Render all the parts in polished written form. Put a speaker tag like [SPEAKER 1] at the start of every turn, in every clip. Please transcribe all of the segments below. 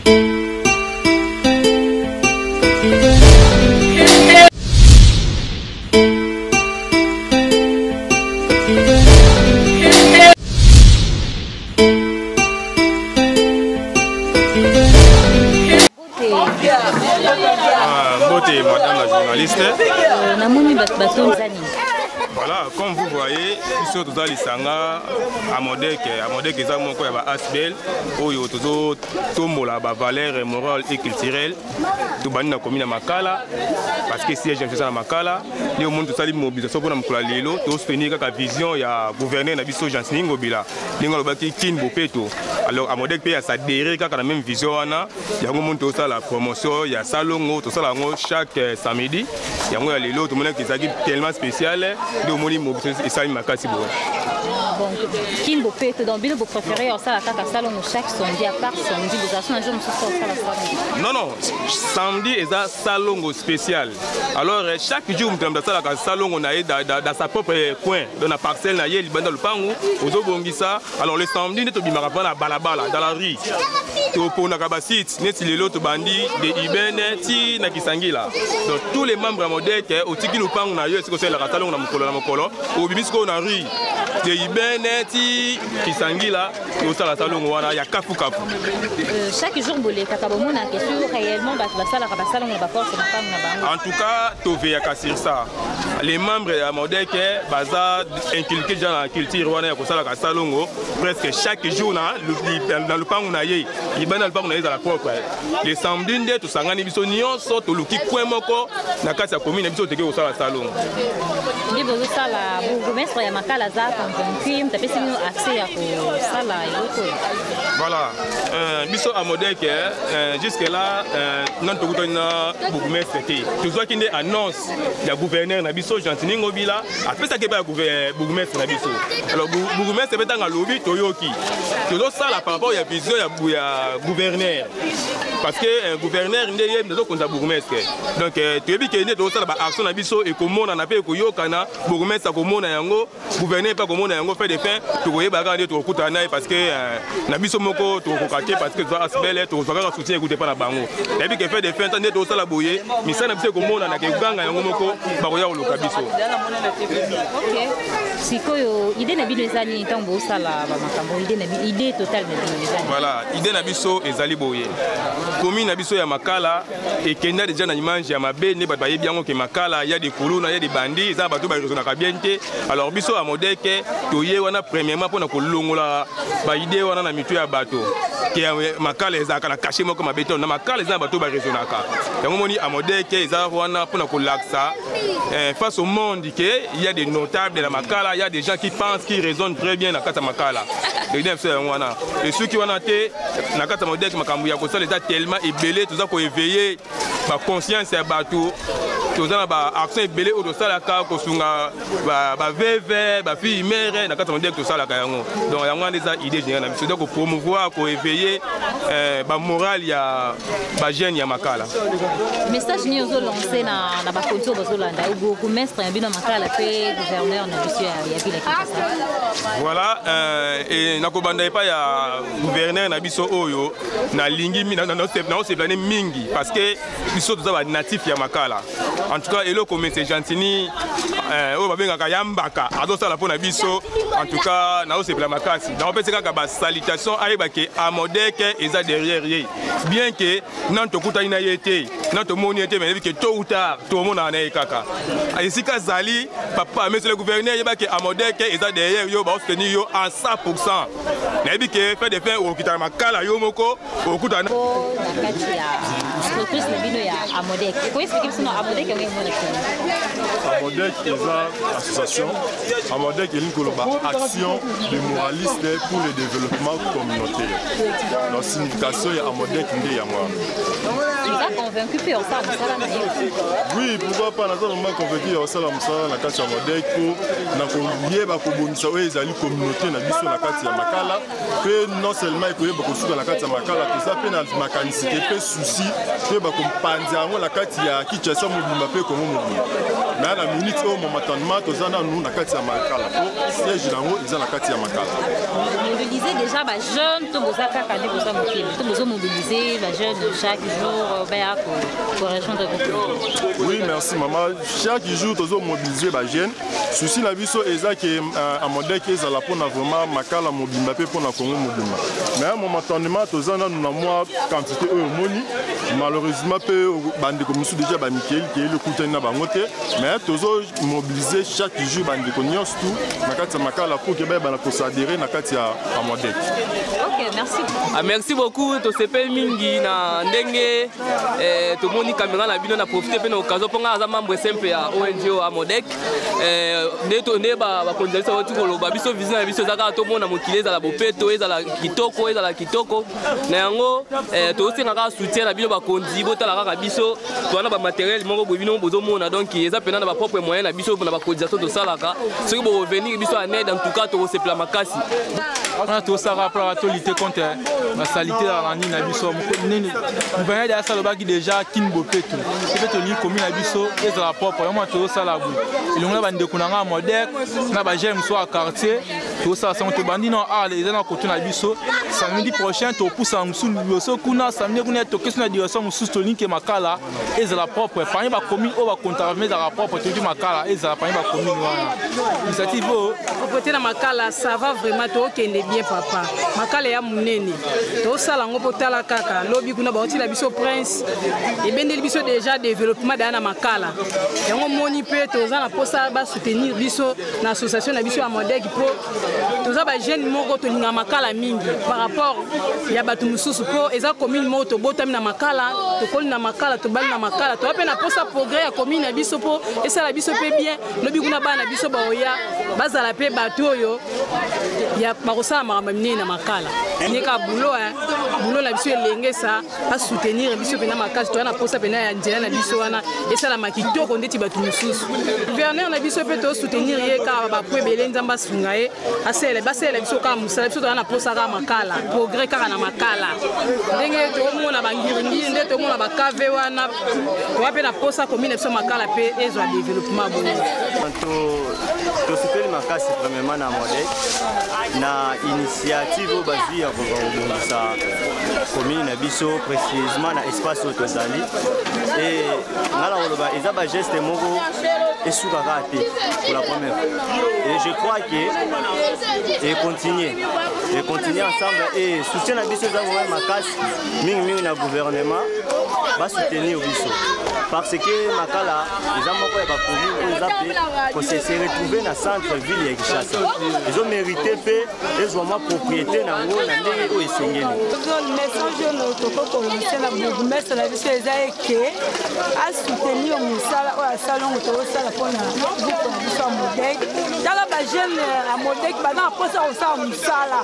[SPEAKER 1] Ah, mbote madame la journaliste.
[SPEAKER 2] Euh, namoni bato batonza nini?
[SPEAKER 1] Voilà, comme vous voyez, biso toza lisanga Amodek. Amodek eza moko ya ba ASBL oyo tozo tombola ba valeurs morales et culturelles. Tobandi na commune ya Makala parce que siège eza na Makala. Nde omoni tosali mobilisation mpona mokolo ya lelo tosoutenir kaka vision ya gouverneur na biso Gentiny Ngobila ndenge alobaki Kin Bopeto. Alors Amodek mpe asadere kaka na même vision wana. Yango moni tosala promotion ya salongo, tosala yango chaque euh, samedi. Yango ya lelo tomonaki ezalaki tellement spécial nde omoni mobilisation esali makasi boye.
[SPEAKER 2] Bon, Kin Bopeto, donc bino bopréféré osala kaka salongo chaque samedi, à part samedi bozala so na jour mosusu osala salongo?
[SPEAKER 1] Non, non, samedi eza salongo spécial. Alors euh, chaque jour moto na moto asalaka salongo na ye dans sa propre coin, dans na parcelle na ye libanda lopango ozobongisa. Alors le samedi nde tobimaka mpa na balabala, dans la rue, toponaka basite neti lelo tobandi de ibene ti na Kisangila. Donc tous les membres ya Modek, otiki lopango na yo esika osalelaka salongo na mokolo na mokolo, obimi sikoyo na rue de ibene ti Kisangila, osala salongo wana ya kafukafu.
[SPEAKER 2] Euh, chaque jour bolekaka bomonaka sur réellement bato basalaka basalongo na baporte mapango na bango?
[SPEAKER 1] En tout cas toveyaka sur ça. Les membres ya Modek baza inculqué déjà na culture wana ya kosalaka salongo presque chaque jour na lopango na ye, libanda lopango na ye ezala propre. Le samedi nde tosangani biso nyonso, toluki coin moko na kati ya commune na biso, toke kosala salongo.
[SPEAKER 2] Nde bozosala, bourgmestre ya Makala aza convaincu, moto apesi bino accès ya kosala eloko oyo?
[SPEAKER 1] Voilà, euh, biso Amodek euh, jusque là euh, nanu tokutani na bourgmestre te. Tozwaki nde annonce ya gouverneur na biso Gentiny Ngobila, apesaki epai ya bourgmestre na biso. Alors bourgmestre mpe ntango alobi, toyoki, tozosala par rapport ya vision ya gouverneur, parce que euh, gouverneur nde ye azokonza bourgmestre. Donc euh, toyebi ke nde tozosala baaction na biso ekomonana mpe ekoyokana, bourgmestre akomona yango, gouverneur mpe akomona yango. Fait de fin tokoyeba kaka nde tokokutana na ye, parce que euh, na biso moko tokokoka te, parce que toza ASBL, tokozwa kaka soutien ekute mpa na bango. Nayebi ke fait de fin nde tozosala boye, misala na biso ekomonana, keganga yango moko, bakoya koluka biso.
[SPEAKER 2] Ok, sikoyo idée na bino eza nini ntango bosala bamakambo? Idée na bino, idée totale na bino eza nini?
[SPEAKER 1] Voilà, idée na biso ezali boye: commune na biso ya Makala ekenda déjà na image ya mabe, nde bato bayebi yango ke Makala ya des kuluna, ya des bandits, eza na bato baraisonnaka bien te. Alors biso ya Modeke toye wana premièrement mpona kolongola baidée wana na mitu ya bato ke Makala ezalaka na cachet moko mabe te. Na Makala eza na bato baraisonnaka. Yango moni Amodeke eza wana mpona kolakisa eh, face au monde ke il y a des notables na Makala, il y a des gens qui pensent, qui raisonnent très bien na kati ya Makala. Idée na biso yango wana. Esuki wana te. Na kati ya Modeke makambo ya kosala eza tellement ebele. Toza koéveiller baconscience ya bato, toza na baaction ebele oyo tosalaka, kosunga baveuve, bafille mère na kati ya Modeke tosalaka yango. Donc yango wana eza idée générale na biso, donc kopromouvoir, koéveiller bamorale ya bajeune ya Makala.
[SPEAKER 2] Message nini ozolance na bakonzi oyo bazolanda, bourgmestre na bino ya Makala mpe gouverneur na biso ya ville ya Kinshasa?
[SPEAKER 1] Voilà, euh, nakobanda epai ya gouverneur na biso oyo nalingi, naosepelani mingi, parce que biso toza banatif ya Makala. En tout cas eloko monsieur Gentiny oyo babengaka ya Mbaka azosala mpo na biso, en tout cas naosepela makasi. Naopesi kaka basalutation, ayeba ke Amodek eza derrière ye, bien ke nanu tokutani na ye te, nanu tomoni ye te, mais nayebi ke tôt ou tard tomonaka na ye kaka esika azali. Papa monsieur le gouverneur, yeba ke Amodek eza derrière yo, baosoutenir yo en 100. Nayebi ke fin de fin okokita na Makala yo moko okutana.
[SPEAKER 2] Na kati ya entreprise na bino ya Amodek, koexpliquer biso na Amodek yango emonaki?
[SPEAKER 3] Amodek eza association. Amodek elingi koloba Action de moraliste pour le développement communautaire. Donc signification ya Amodek nde yango wana.
[SPEAKER 2] Oza convaincu mpe osala mosala na ye?
[SPEAKER 3] Oui, pourquoi pas. Naza vraiment convaincu ya kosala mosala na kati ya Modek mpo na koyeba kobongisa oyo ezali communauté na biso na kati ya Makala. Mpe non seulement ekoyeba kosuka na kati ya Makala, toza mpe na makanisi te mpe souci toyeba kopanza yango na kati ya Kinshasa mobimba mpe Kongo mobimba. Mais na minute oyo, momentanément, toza nanu na kati ya Makala mpo siège na yango eza na kati ya Makala.
[SPEAKER 2] Mobiliser déjà bajeune to boza kaka nde boza mokili to bozomobiliser bajeune chaque jour baya korejoindre groupe?
[SPEAKER 3] Oui, merci mama. Chaque jour tozomobiliser bajeune. Souci na biso eza ke Amodek ezala mpona vraiment Makala mobimba mpe mpona Kongo mobimba. Mais momentanément toza nanu na mwa quantité oyo omoni. Malheureusement mpe bandeko mosusu déjà bamikeli keyeli okutani na bango te, mais tozomobiliser chaque jour bandeko nyonso tu na kati ya Makala pour ke bayebana koadhérer na kati ya Amodek.
[SPEAKER 2] Ok, merci.
[SPEAKER 4] Ah, merci beaucoup. Tosepeli mingi na ndenge tomoni caméra na bino. Na profite mpe na occasion mpo ngai aza membre simple ya ONG Amodek. Nde bakonzi na biso bauti koloba biso, vision na biso eza kaka tomona mokili ezala bopeto, ezala kitoko, ezala kitoko. Na yango tozosenga kaka soutien na bino bakonzi. Botala kaka biso towana bamatériel moko boye, bino bozomona. Donc eza mpena na bapropre moyen na biso na bacotisation tosalaka. Soki borevenir biso en aide, en tout cas tokosepela makasi.
[SPEAKER 5] Wana tosalaka mpona tolutter contre basaleté na nini na biso. Nini gouverneur de asa alobaki déjà, Kin bopeto, mpe tolingi commune na biso ezala propre. Yango mwana tozosala boye elongo na bandeko na ngai ya Modek na bajeune mosusu ya quartier. Tozosala sango, tobandi na ale eza na koto na biso. Samedi prochain topusana mosusu liboso kuna, samedi kuna tokesi na direction mosusu. Tolingi ke Makala ezala propre parmi bacommune oyo bacontravaine ezalaka propre. Tolingi Makala ezala parmi bacommune wana initiative oyo.
[SPEAKER 6] Propreté na Makala, ça va vraiment, tokende bien papa. Makala ya monene, tosala yango mpo tala kaka lobi kuna baotila biso prince ebendeli biso déjà développement daya na Makala. Yango moni mpe toza na mposa basoutenir biso na association na biso ya Modek, mpo toza bajeune moko tolinga Makala mingi par rapport ya bato mosusu, mpo eza commune moko tobotami na Makala, tokoli na Makala, tobali na Makala. Toza mpe na mposa progrès ya commune na biso mpo esala biso mpe bien. Lobi kuna bana na biso baoya bazala mpe bato oyo ya bakosala makambo minene na Makala. Neka bulo bulo na biso elengesa basoutenir biso mpena makasi. Toza na posa mpena ya nzela na biso wana esalama kitoko ndeti bato mosusu. Gouverneur na biso mpe tosoutenir ye kaka bapo ebele. Nzambe asunga ye, basalela biso kaka mosala. Biso toza na posa kaka Makala progrès, kaka na Makala ndenge toomona bangiringiri, nde toomona bakave wana. Toza mpe na posa commune na biso Makala mpe ezwa développement bongo.
[SPEAKER 7] Tosepeli makasi premièrement na Modek na initiative oyo bazwi ya kobongisa commune na biso, précisément na espace oyo tozali. E nga na koloba eza bageste moko esukaka te pour la première fois, et je crois que econtinue, econtinue ensemble. Et soutien na biso eza vraiment makasi mingimingi na gouvernement, basoutenir biso parce que Makala eza moko ya bacommune oyo eza mpe kose se retrouve na centre ville ya Kinshasa. Ezomérite mpe ezwa mwa propriété na yango na ndenge oyo esengeli.
[SPEAKER 8] Message oyo tokoki kolancer na bourgmestre na biso eza eke asoutenir mosala oyo asala ongo tozosala mpona groupe na biso ya Modek. Tala, bajeune ya Modek baza na mposa kosala mosala,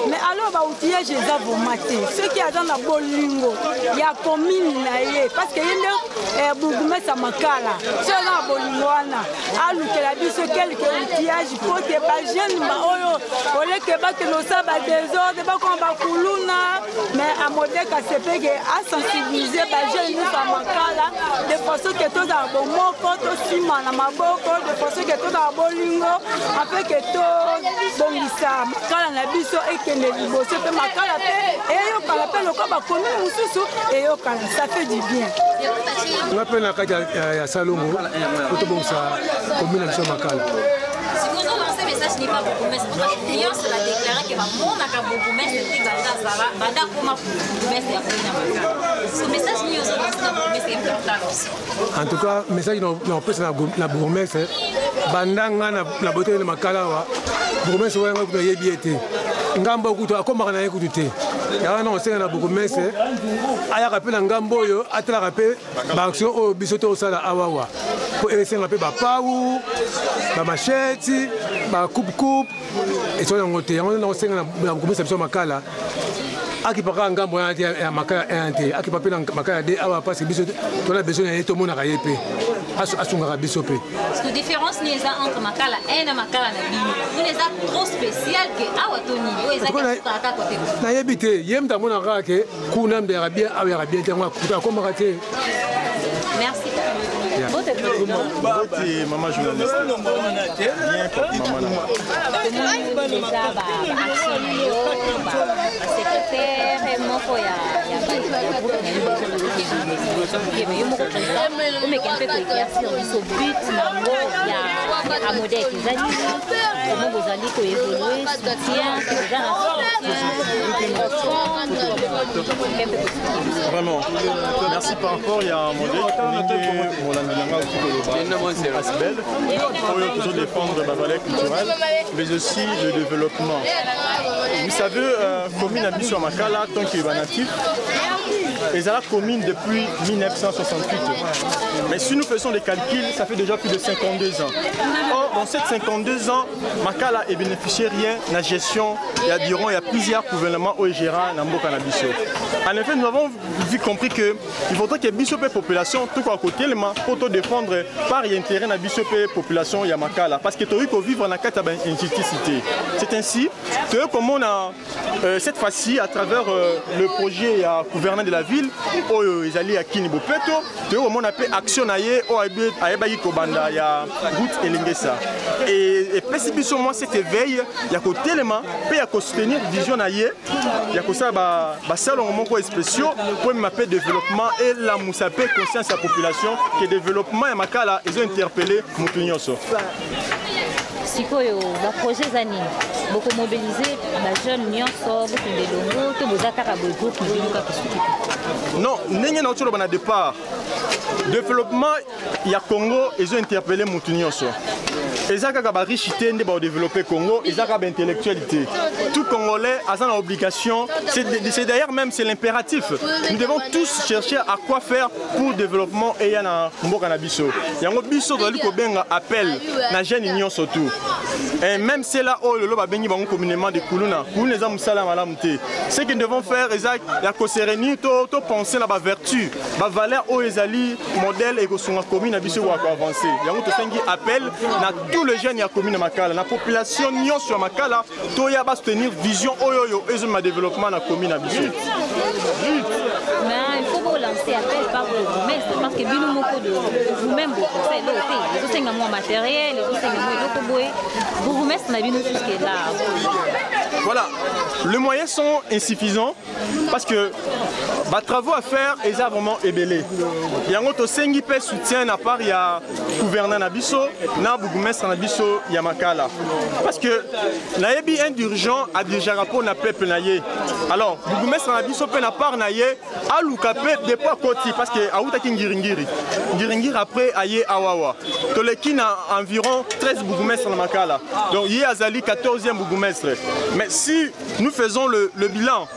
[SPEAKER 8] mais alors baoutillage eza vraiment te. Soki aza na bolingo ya commune na ye, parce que ye nde bourgmestre ya Makala, soki aza na bolingo wana, alukela biso quelque outillage po te bajeune oyo oleke bakende kosala badésordre, bakoma bakuluna. Mais Amodek asepeke asensibiliser bajeune nyonso ya Makala de façon ke tozala bomoko, tosima na maboko, de façon ke tozala bolingo afin ke tobongisa Makala na biso ekende liboso, mpe Makala mpe eyokala mpe lokola bacommune mosusu eyokala. Ça fait du bien.
[SPEAKER 9] Nga mpe na kati ya salongo po tobongisa commune na biso ya Makala.
[SPEAKER 2] Ozolancer message ni pa bourgmestre? Bato nyonso badéclarer ke bamonaka bourgmestre te banda azala, banda akoma bourgmestre ya commune ya Makala. So message nini ozolancer na bourgmestre important?
[SPEAKER 9] En tout cas, message na opesa na bourgmestre, banda nga na boteli na Makala awa, bourgmestre wana kutu nayebi ye te. Ngambo kutu akomaka na ye kutu te. Yango na kosenga na bourgmestre ayaka mpe na ngambo oyo, atalaka mpe baaction oyo biso tosala awawa, mpo esenga mpe bapau, bamachette, bacoupe-coupe, esoki yango te. Yango na kosenga na bourgmestre biso Makala. Akipa kaka ngambo wana te ya Makala 1 te, akipa mpe na Makala 2 awa, parce que biso tona besoin na ye, tomonaka ye mpe asungaka biso mpe.
[SPEAKER 2] Parce que différence nini eza entre Makala 1 na Makala na bino? Kuna eza trop spécial ke awa to nini? Oyo eza kaka kote.
[SPEAKER 9] Nayebi te, ye moto amonaka kaka ke kuna mbe yaka bien, awa yaka bien te, yango akomaka te.
[SPEAKER 2] Merci.
[SPEAKER 3] Mbote président. Mbote maman journaliste. Bien maman na.
[SPEAKER 2] Tomoni déjà ba action na yo, ba secrétaire moko ya ya ba ya groupe na yo déjà bazokende yo moko président omeka mpe koéclaircir biso but nango ya Amodec eza nini, comment bozali koévolue, soutien toza na soutien profond, omeka mpe koexpliquer biso.
[SPEAKER 3] Vraiment, merci par rapport ya Amodec ndenge molandi na nga oki koloba Asbel oyo tozodéfendre bavaleur culturelle mais aussi le développement. Vous savez, commune na biso ya Makala, tant que banatif, ezala commune depuis 1968. Mais si nous faisons des calculs, ça fait déjà plus de 52 ans. Or, dans ces 52 ans, Makala est bénéficié rien la gestion, il y a durant, il y a plusieurs gouvernements oyo gérant na mboka na biso. En effet, nous avons vu compris que il faudrait que biso pe population tout quoi côté le pour défendre par intérêt na biso pe population ya Makala, parce que toyi ko vivre na kati ya injustice. C'est ainsi que comme on a cette fois-ci à travers le projet ya gouverneur de la ville oyo ezali ya Kin Bopeto, toyi komona pe action na ye oyo ayebaki kobanda ya route Elengesa et epesi biso mwa cet éveil ya kotelema mpe ya kosoutenir vision na ye ya kosala basalongo moko spéciaux po emema mpe développement, elamusa mpe conscience ya population ke développement ya Makala ezo interpeller motu nyonso.
[SPEAKER 2] Sikoyo baprojet eza nini? Bokomobilize bajeune nyonso, bokende elongo to boza kaka boye groupe na bino kaka soki te?
[SPEAKER 3] Non, ndenge nauti oloba na départ, développement ya Congo ezo interpeller motu nyonso. Eza kaka bariche te nde baodéveloppe Congo, eza kaka baintellectuel te. Tout Congolais aza na obligation, c'est d'ailleurs même, c'est l'impératif. Nous devons tous chercher à quoi faire pour développement eya na mboka na biso. Yango biso tozali kobenga appel na jeune nyonso tout, et même ceux-là oyo lelo babengi bango communément de kuluna. Kuluna eza mosala ya malamu te. Ce que nous devons faire eza ya kose réunir, to penser na bavertu, bavaleur oyo ezali modèle ekosunga commune na biso ekoka koavance. Yango tosengi appel na tous les jeunes ya commune ya Makala, na population nyonso ya Makala, toya basoutenir vision oyo oyo ezomema développement na commune na biso.
[SPEAKER 2] Mais il faut bolancer appel par bourgmestre, parce que bino moko de vous-même bokosala eloko te. Ezosenga mwa matériel, ezosenga mwa eloko boye. Bourgmestre na bino jusque là?
[SPEAKER 3] Voilà, les moyens sont insuffisants parce que batravaux à faire eza vraiment ebele. Yango tosengi mpe soutien na part ya gouverneur na biso na bourgmestre na biso ya Makala, parce que nayebi un dirigeant adirigeaka mpo na peuple na ye. Alors bourgmestre na biso mpe na part na ye aluka mpe depuis akoti, parce que awutaki Ngiringiri, Ngiringiri, après aye awawa. Toleki na environ 13 bourgmestre na Makala, donc ye azali 14e bourgmestre. Mais si nous faisons le bilan,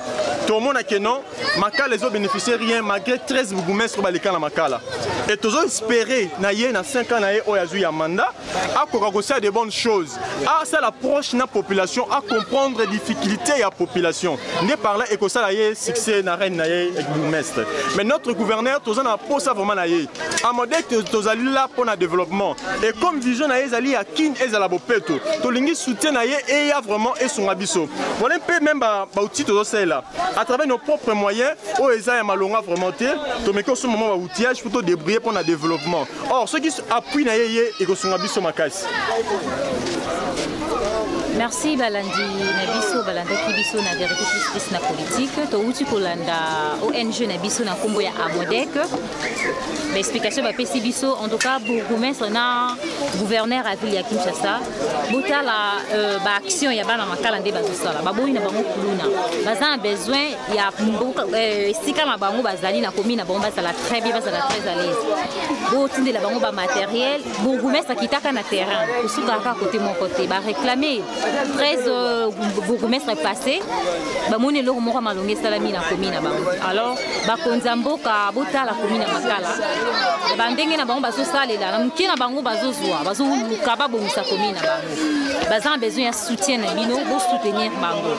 [SPEAKER 3] tomona ke non, Makala ezobénéficie rien malgré 13 bourgmestre baleka na Makala. Et tozo espérer na ye na 5 ans na ye oyo azwi ya mandat, akoka kosala de bonnes choses, asala approche na population, acomprendre difficulté ya population, nde par là ekosala ye succès na règne na ye bourgmestre. Mais notre gouverneur, toza na posa vraiment na ye. Amodec tozali là mpo na développement, et comme vision na ye ezali ya Kin ezala bopeto, tolingi soutien na ye eya vraiment esunga biso. Voilà mpe même baoutil tozosalela à travers nos propres moyens oyo eza ya malonga vraiment te. Tomeki osomba mwa baoutillage mpo todébrouiller mpo na développement. Or soki appui na ye ye ekosunga biso makasi.
[SPEAKER 2] Merci balandi na biso, balandaki biso na Vérité Plus Plus na politique. Touti kolanda ONG na biso na nkombo ya Amodec, baexplication bapesi biso. En tout cas, bourgmestre na gouverneur ya ville ya Kinshasa, botala baaction ya bana Makala nde bazosala. Baboyi na bango kuluna, baza na besoin ya esika na bango bazali na commune na bango, bazala très bien, bazala très à l'aise. Botindela bango bamatériel. Bourgmestre akitaka na terrain, kosukaka kaka kote moko te. Baréclame 13 bourgmestre passé, bamoni eloko moko ya malongo esalami na commune na bango. Alors bakonzi ya mboka, botala commune ya Makala, bandenge na bango bazosalela na moke na bango, bazozwa, bazoluka babongisa commune na bango. Baza na besoin ya soutien na bino, bosoutenir bango.